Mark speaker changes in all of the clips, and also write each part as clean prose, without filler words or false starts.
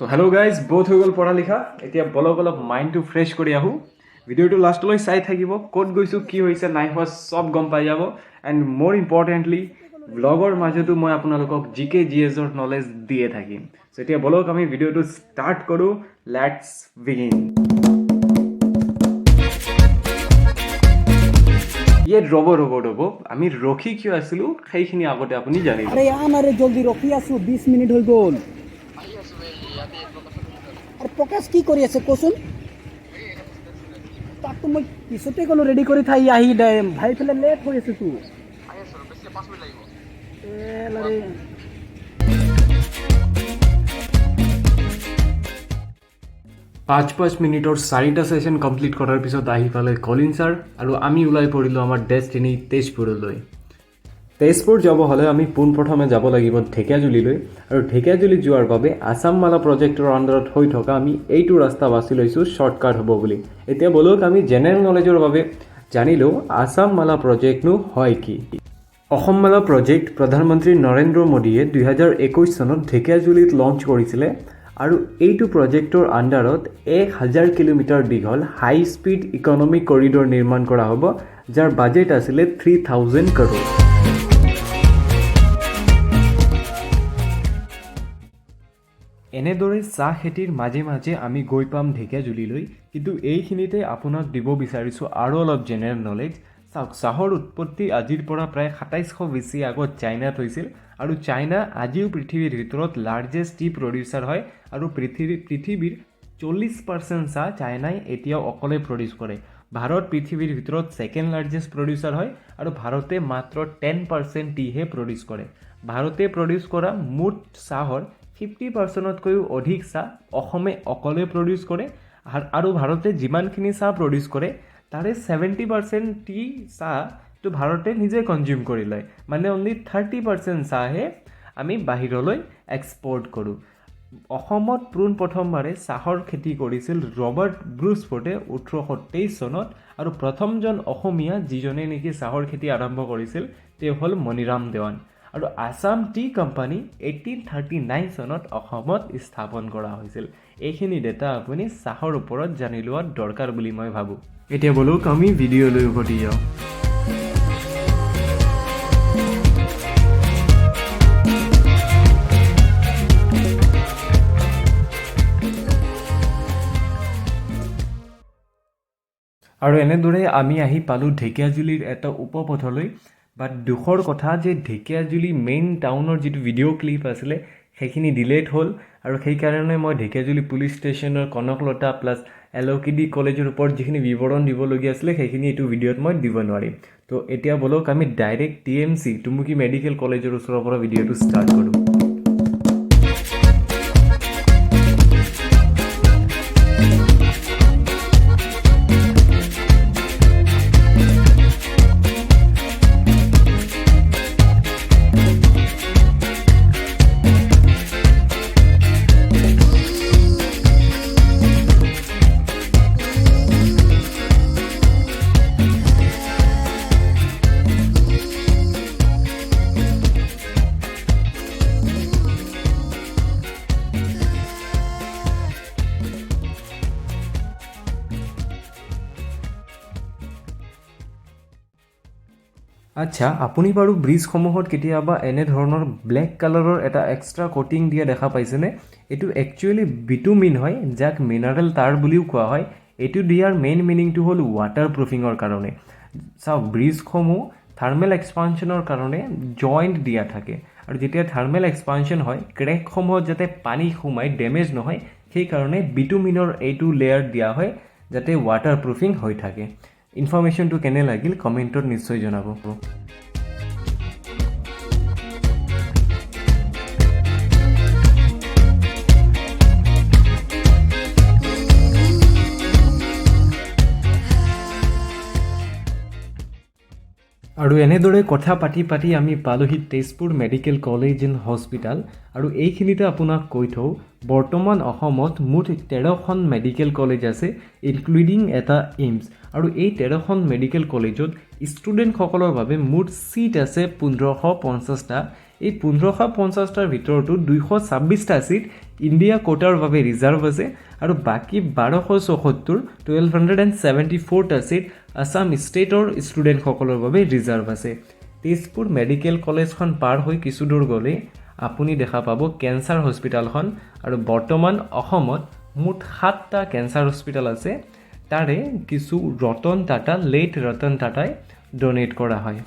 Speaker 1: তো hello' guys, বহুত হৈ গ'ল পঢ়া লিখা। এতিয়া বলক, অলপ মাইণ্ডটো ফ্ৰেছ কৰি আহোঁ। ভিডিঅ'টো লাষ্টলৈ চাই থাকিব। ক'ত গৈছোঁ, কি হৈছে, নাই হোৱা, চব গম পাই যাব। এণ্ড মোৰ ইম্পৰ্টেণ্টলি, ভ্লগৰ মাজতো মই আপোনালোকক জি কে, জি এছৰ নলেজ দিয়ে থাকিম। চ' এতিয়া বলক, আমি ভিডিঅ'টো ষ্টাৰ্ট কৰোঁ। Let's begin. ইয়াত ৰ'ব, ৰ'ব, ৰ'ব, আমি ৰখি কিয় আছিলোঁ, সেইখিনি আগতে আপুনি জানি লওক।
Speaker 2: আৰে আন, আৰে জলদি, ৰখি আছো, 20 মিনিট হৈ গ'ল। আৰে প্ৰকাশ কি কৰি আছে কচোন? তাকতো মই পিছতে ক'লো ৰেডি কৰি থাই আহি দে। ভাই পেলাই লেট হৈ আছে তো। আৰে।
Speaker 1: 5-5 মিনিটৰ চাৰিটা ছেশ্যন কমপ্লিট কৰাৰ পিছত আহি পালে কলিন ছাৰ আৰু আমি ওলাই পৰিলোঁ আমাৰ ডেষ্টিনি তেজপুৰলৈ। তেজপুৰ যাব হ'লে আমি পোনপ্ৰথমে যাব লাগিব ঢেকীয়াজুলিলৈ আৰু ঢেকীয়াজুলি যোৱাৰ বাবে আছাম মালা প্ৰজেক্টৰ আণ্ডাৰত হৈ থকা আমি এইটো ৰাস্তা বাছি লৈছোঁ, শ্বৰ্টকাট হ'ব বুলি। এতিয়া ব'লক, আমি জেনেৰেল নলেজৰ বাবে জানিলোঁ আছাম মালা প্ৰজেক্টনো হয় কি। অসম মালা প্ৰজেক্ট প্ৰধানমন্ত্ৰী নৰেন্দ্ৰ মোদীয়ে 2021 চনত ঢেকীয়াজুলিত লঞ্চ কৰিছিলে আৰু এইটো প্ৰজেক্টৰ আণ্ডাৰত 1000 কিলোমিটাৰ দীঘল হাই স্পীড ইকনমিক কৰিডৰ নিৰ্মাণ কৰা হ'ব, যাৰ বাজেট আছিলে 3000 কৰোৰ। এনেদৰে চাহ খেতিৰ মাজে মাজে আমি গৈ পাম ঢেকীয়াজুলিলৈ। কিন্তু এইখিনিতে আপোনাক দিব বিচাৰিছোঁ আৰু অলপ জেনেৰেল নলেজ। চাওক, চাহৰ উৎপত্তি আজিৰ পৰা প্ৰায় 2700 বিচি আগত চাইনাত হৈছিল আৰু চাইনা আজিও পৃথিৱীৰ ভিতৰত লাৰ্জেষ্ট টি প্ৰডিউচাৰ হয় আৰু পৃথিৱীৰ 40% চাহ চাইনাই এতিয়াও অকলে প্ৰডিউচ কৰে। ভাৰত পৃথিৱীৰ ভিতৰত ছেকেণ্ড লাৰ্জেষ্ট প্ৰডিউচাৰ হয় আৰু ভাৰতে মাত্ৰ 10% টিহে প্ৰডিউচ কৰে। ভাৰতে প্ৰডিউচ কৰা মুঠ চাহৰ 50%তকৈও অধিক চাহ অসমে অকলে প্ৰডিউচ কৰে আৰু ভাৰতে যিমানখিনি চাহ প্ৰডিউচ কৰে, তাৰে 70% টি চাহটো ভাৰতে নিজে কনজিউম কৰি লয়। মানে অনলি 30% চাহহে আমি বাহিৰলৈ এক্সপৰ্ট কৰোঁ। অসমত পোনপ্ৰথমবাৰে চাহৰ খেতি কৰিছিল ৰবাৰ্ট ব্ৰুচফৰ্ডে 1823 চনত আৰু প্ৰথমজন অসমীয়া যিজনে নেকি চাহৰ খেতি আৰম্ভ কৰিছিল, তেওঁ হ'ল মণিৰাম দেৱান। আৰু আছাম টি কোম্পানী 1839 চনত অসমত স্থাপন কৰা হৈছিল। এইখিনি ডেটা আপুনি চাহৰ ওপৰত জানি লোৱা দৰকাৰ বুলি মই ভাবোঁ। এতিয়া ব'লক, আমি ভিডিঅ'লৈ উভতি যাওঁ। আৰু এনেদৰে আমি আহি পালোঁ ঢেকীয়াজুলিৰ এটা উপপথলৈ। বাট দুখৰ কথা যে ঢেকীয়াজুলি মেইন টাউনৰ যিটো ভিডিঅ' ক্লিপ আছিলে, সেইখিনি ডিলেট হ'ল আৰু সেইকাৰণে মই ঢেকীয়াজুলি পুলিচ ষ্টেচনৰ কনকলতা প্লাছ এল অ' কে ডি কলেজৰ ওপৰত যিখিনি বিৱৰণ দিবলগীয়া আছিলে, সেইখিনি এইটো ভিডিঅ'ত মই দিব নোৱাৰিম। তো এতিয়া ব'লক, আমি ডাইৰেক্ট টিএমচি, টুমুকী মেডিকেল কলেজৰ ওচৰৰ পৰা ভিডিঅ'টো ষ্টাৰ্ট কৰোঁ। আচ্ছা, আপুনি বাৰু ব্ৰিজসমূহত কেতিয়াবা এনেধৰণৰ ব্লেক কালাৰৰ এটা এক্সট্ৰা কোটিং দিয়া দেখা পাইছেনে? এইটো একচুৱেলি বিটুমিন হয়, যাক মিনাৰেল টাৰ বুলিও কোৱা হয়। এইটো দিয়াৰ মেইন মিনিংটো হ'ল ৱাটাৰ প্ৰুফিঙৰ কাৰণে। চাওক, ব্ৰিজসমূহ থাৰ্মেল এক্সপানশ্যনৰ কাৰণে জইণ্ট দিয়া থাকে আৰু যেতিয়া থাৰ্মেল এক্সপানশ্যন হয়, ক্ৰেকসমূহত যাতে পানী সোমাই ডেমেজ নহয়, সেইকাৰণে বিটুমিনৰ এইটো লেয়াৰ দিয়া হয়, যাতে ৱাটাৰ প্ৰুফিং হৈ থাকে। ইনফৰ্মেশ্যনটো কেনে লাগিল, কমেণ্টত নিশ্চয় জনাব। আৰু আৰু এনেদৰে কথা পাতি পাতি আমি পালোহি Tezpur medical college and hospital. আৰু এইখিনিতে আপোনাক কৈ থওঁ, বৰ্তমান অসমত মুঠ 13খন মেডিকেল কলেজ আছে, ইনক্লুডিং এটা এইমছ। আৰু এই 13খন মেডিকেল কলেজত ষ্টুডেণ্টসকলৰ বাবে মুঠ ছিট আছে 1550টা। এই 1550টাৰ ভিতৰতো 226টা ছিট ইণ্ডিয়া কোটাৰ বাবে ৰিজাৰ্ভ আছে আৰু বাকী 1274, 1274টা ছিট আছাম ষ্টেটৰ ষ্টুডেণ্টসকলৰ বাবে ৰিজাৰ্ভ আছে। তেজপুৰ মেডিকেল কলেজখন পাৰ হৈ কিছু দূৰ গ'লেই আপুনি দেখা পাব কেঞ্চাৰ হস্পিটেলখন। আৰু বৰ্তমান অসমত মুঠ সাতটা কেঞ্চাৰ হস্পিটেল আছে। তাৰে কিছু ৰতন টাটা, লেট ৰতন টাটাই ডনেট কৰা হয়।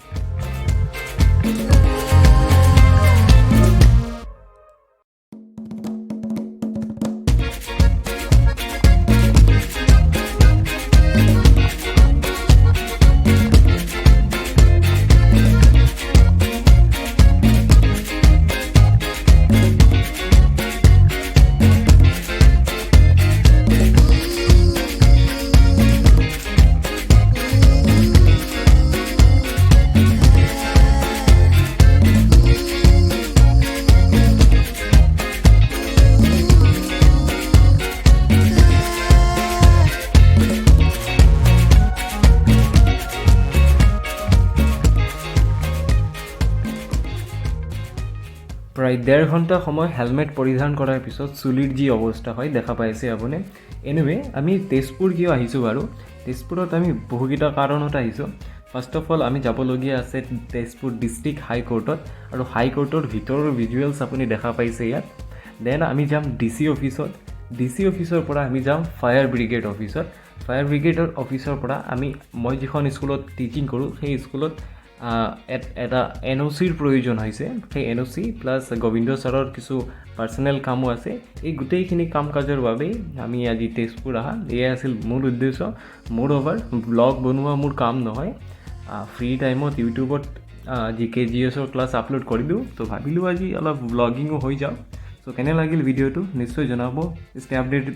Speaker 1: প্ৰায় ডেৰ ঘণ্টা সময় হেলমেট পৰিধান কৰাৰ পিছত চুলিৰ যি অৱস্থা হয়, দেখা পাইছে আপুনি। এনিৱে, আমি তেজপুৰ কিয় আহিছোঁ বাৰু? তেজপুৰত আমি বহুকেইটা কাৰণত আহিছোঁ। ফাৰ্ষ্ট অফ অল, আমি যাবলগীয়া আছে তেজপুৰ ডিষ্ট্ৰিক্ট হাইকোৰ্টত আৰু হাইকোৰ্টৰ ভিতৰৰ ভিজুৱেলছ আপুনি দেখা পাইছে ইয়াত। Then আমি যাম ডি চি অফিচত। ডি চি অফিচৰ পৰা আমি যাম ফায়াৰ ব্ৰিগেড অফিচত। ফায়াৰ ব্ৰিগেডৰ অফিচৰ পৰা আমি মই যিখন স্কুলত টিচিং কৰোঁ, সেই স্কুলত এটা এনঅ'চিৰ প্ৰয়োজন হৈছে। সেই এনঅ'চি প্লাছ গোবিন্দ ছাৰৰ কিছু পাৰ্চনেল কামো আছে। এই গোটেইখিনি কাম কাজৰ বাবেই আমি আজি তেজপুৰ অহা, এয়াই আছিল মূল উদ্দেশ্য। মোৰ অভাৰ ব্লগ বনোৱা মোৰ কাম নহয়। ফ্ৰী টাইমত ইউটিউবত জি কে, জি এছৰ ক্লাছ আপলোড কৰি দিওঁ। ত' ভাবিলোঁ আজি অলপ ব্লগিঙো হৈ যাওক। চ' কেনে লাগিল ভিডিঅ'টো নিশ্চয় জনাব। Stay update.